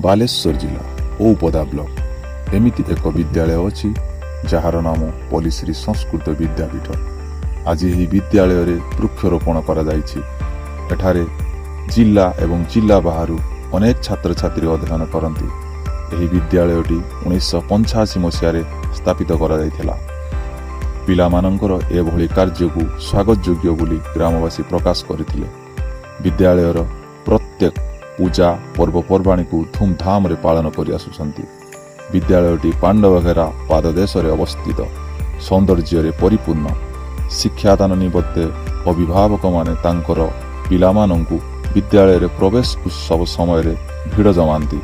ବାଲେଶ୍ୱର ଜିଲ୍ଲା ଔପଦା ବ୍ଲକ ଏମିତି ଏକ ବିଦ୍ୟାଳୟ ଅଛି, ଯାହାର ନାମ ପଲ୍ଲିଶ୍ରୀ ସଂସ୍କୃତ ବିଦ୍ୟାପୀଠ। ଆଜି ଏହି ବିଦ୍ୟାଳୟରେ ବୃକ୍ଷରୋପଣ କରାଯାଇଛି। ଏଠାରେ ଜିଲ୍ଲା ଏବଂ ଜିଲ୍ଲା ବାହାରୁ ଅନେକ ଛାତ୍ରଛାତ୍ରୀ ଅଧ୍ୟୟନ କରନ୍ତି। ଏହି ବିଦ୍ୟାଳୟଟି 1985 ମସିହାରେ ସ୍ଥାପିତ କରାଯାଇଥିଲା। ପିଲାମାନଙ୍କର ଏଭଳି କାର୍ଯ୍ୟକୁ ସ୍ୱାଗତ ଯୋଗ୍ୟ ବୋଲି ଗ୍ରାମବାସୀ ପ୍ରକାଶ କରିଥିଲେ। ବିଦ୍ୟାଳୟର ପ୍ରତ୍ୟେକ ପୂଜା ପର୍ବପର୍ବାଣୀକୁ ଧୁମଧାମରେ ପାଳନ କରି ଆସୁଛନ୍ତି। ବିଦ୍ୟାଳୟଟି ପାଣ୍ଡବଘେରା ପାଦଦେଶରେ ଅବସ୍ଥିତ, ସୌନ୍ଦର୍ଯ୍ୟରେ ପରିପୂର୍ଣ୍ଣ। ଶିକ୍ଷାଦାନ ନିମନ୍ତେ ଅଭିଭାବକମାନେ ତାଙ୍କର ପିଲାମାନଙ୍କୁ ବିଦ୍ୟାଳୟରେ ପ୍ରବେଶ ଉତ୍ସବ ସମୟରେ ଭିଡ଼ ଜମାନ୍ତି।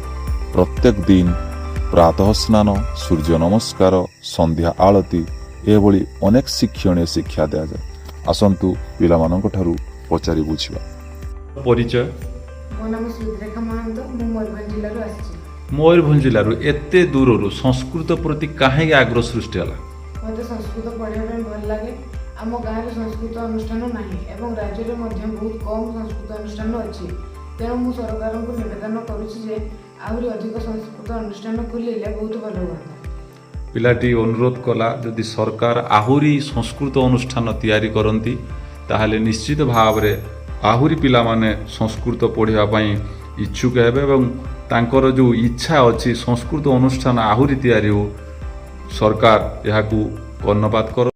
ପ୍ରତ୍ୟେକ ଦିନ ପ୍ରାତଃ ସ୍ନାନ, ସୂର୍ଯ୍ୟ ନମସ୍କାର, ସନ୍ଧ୍ୟା ଆଳତୀ, ଏଭଳି ଅନେକ ଶିକ୍ଷଣୀୟ ଶିକ୍ଷା ଦିଆଯାଏ। ଆସନ୍ତୁ ପିଲାମାନଙ୍କ ଠାରୁ ପଚାରି ବୁଝିବା। ପରିଚୟ? ମୋ ନାମ ସୁରେଖା ମହାନ୍ତ। ମୁଁ ମୟୂରଭଞ୍ଜ ଜିଲ୍ଲାରୁ ଆସିଛି। ମୟୂରଭଞ୍ଜ ଜିଲ୍ଲାରୁ ଏତେ ଦୂରରୁ ସଂସ୍କୃତ ପ୍ରତି କାହିଁକି ଆଗ୍ରହ ସୃଷ୍ଟି ହେଲା? ମୋତେ ସଂସ୍କୃତ ପଢ଼ିବା ପାଇଁ ଭଲ ଲାଗେ। ଆମ ଗାଁରେ ସଂସ୍କୃତ ଅନୁଷ୍ଠାନ ନାହିଁ ଏବଂ ରାଜ୍ୟରେ ମଧ୍ୟ ବହୁତ କମ୍ ସଂସ୍କୃତ ଅନୁଷ୍ଠାନ ଅଛି। ତେଣୁ ମୁଁ ସରକାରଙ୍କୁ ନିବେଦନ କରୁଛି ଯେ ଆହୁରି ଅଧିକ ସଂସ୍କୃତ ଅନୁଷ୍ଠାନ ଖୋଲିଲେ ବହୁତ ଭଲ ହୁଅନ୍ତା। ପିଲାଟି ଅନୁରୋଧ କଲା, ଯଦି ସରକାର ଆହୁରି ସଂସ୍କୃତ ଅନୁଷ୍ଠାନ ତିଆରି କରନ୍ତି, ତାହେଲେ ନିଶ୍ଚିତ ଭାବରେ ଆହୁରି ପିଲାମାନେ ସଂସ୍କୃତ ପଢ଼ିବା ପାଇଁ ଇଚ୍ଛୁକ ହେବେ ଏବଂ ତାଙ୍କର ଯେଉଁ ଇଚ୍ଛା ଅଛି, ସଂସ୍କୃତ ଅନୁଷ୍ଠାନ ଆହୁରି ତିଆରି ହେଉ, ସରକାର ଏହାକୁ କର୍ଣ୍ଣପାତ କର।